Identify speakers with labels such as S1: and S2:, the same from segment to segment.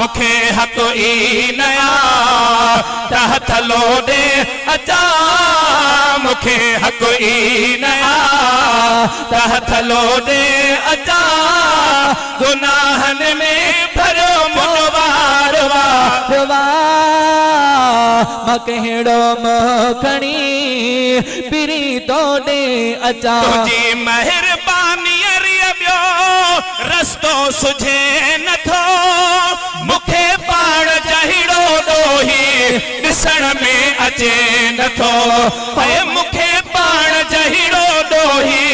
S1: مون کي حق ئي نه آ ته هٿ لوڏي اچان، مون کي حق ئي نه آ ته هٿ لوڏي اچان، گناهن ۾ ڀريو منهنجو وار وار
S2: وا، مان ڪهڙو منهن کڻي پرين توڏي اچان.
S1: تنهنجي مهربانيء ريء ٻيو رستو سجهي نٿو، مون کي پاڻ جهڙو ڏوهي ڏسڻ ۾ اچي نٿو، اي مون کي پاڻ جهڙو ڏوهي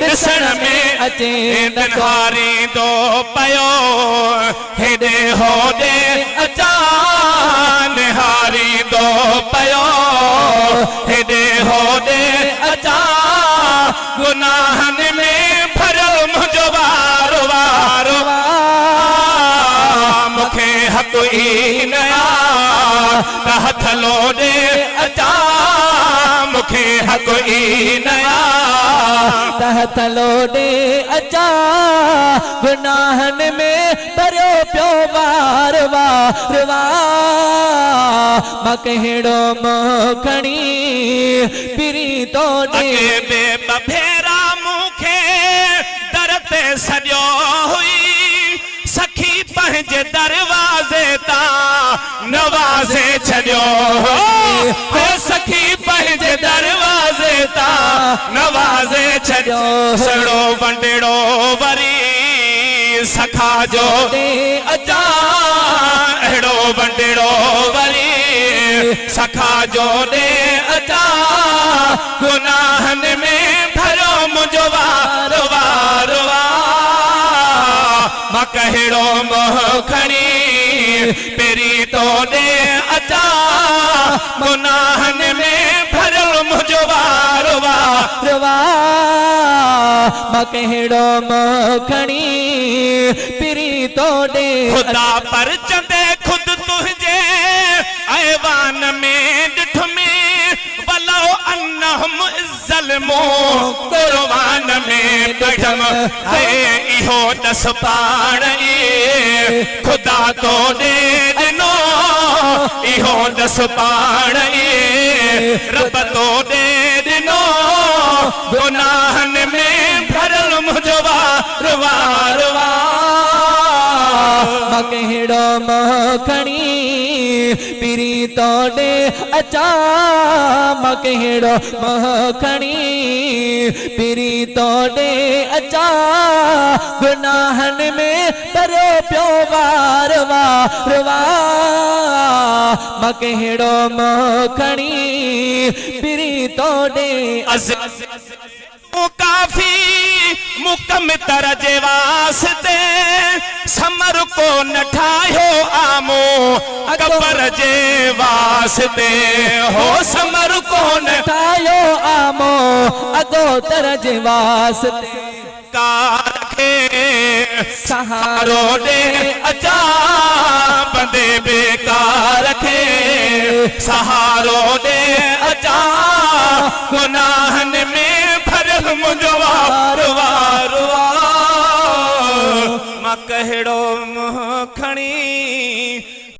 S1: ڏسڻ ۾
S2: اچي نٿو.
S1: نهاريندو پيو هيڏي هوڏي اچان، نهاريندو پيو هيڏي هوڏي اچان، گناهن ۾ ڀريل منهنجو وار وار
S2: وا،
S1: مون کي حق ئي نه آ ته هٿ لوڏي اچان، مون کي حق ئي نه آ
S2: ته هٿ لوڏي اچان، گناهن ۾ ڀريو پيو وار وار وا، مان ڪهڙو منهن کڻي پرين توڏي.
S1: اڳي به ٻه ڀيرا مون کي در تي سڏيو هئي، سکي پنهنجي دروازي تان نوازي ڇڏيو هو، سکي پنهنجي دروازي تان نوازي ڇڏيو. سڙو ونڊڙو وري سکا جو اچان، اهڙو ونڊڙو وري سکا جو ڏي اچان، گناهن ۾ ڀريو منهنجو وار وار وا، مان ڪهڙو منهن کڻي پرين توڏي اچان، گناهن ۾ ڀريل منهنجو وار وار
S2: وا، مان ڪهڙو منهن کڻي پرين توڏي.
S1: خدا پرچندي خود تنهنجي ايوان ۾ ڏٺم، ولو انهم ظلمو قرآن ۾ ڏٺم، هي اهو ڏس پاڻ ئي خدا تو ڏي ڏنو، اهو ڏس پاڻ ئي رب تو ڏي ڏنو، گناهن ۾ ڀريل منهنجو وار وار وا،
S2: مان ڪهڙو منهن کڻي پرين توڏي اچان، مان ڪهڙو منهن کڻي پرين توڏي اچان، گناهن ۾ ڀريو پيو وار وار وا، مان ڪهڙو منهن کڻي پرين توڏي.
S1: از تون ڪافي مون ڪمتر جي واسطي، ثمر ڪو نه ٺاهيو آ مون اڪبر جي واسطي، هو ثمر ڪو نه
S2: ٺاهيو آ مون اگوتر جي واسطي.
S1: ڪار کي سهارو ڏي اچان، بندي بيڪار کي سهارو ڏي اچان، گناهن ۾ ڀريل منهنجو وار وار وا، مان ڪهڙو منهن کڻي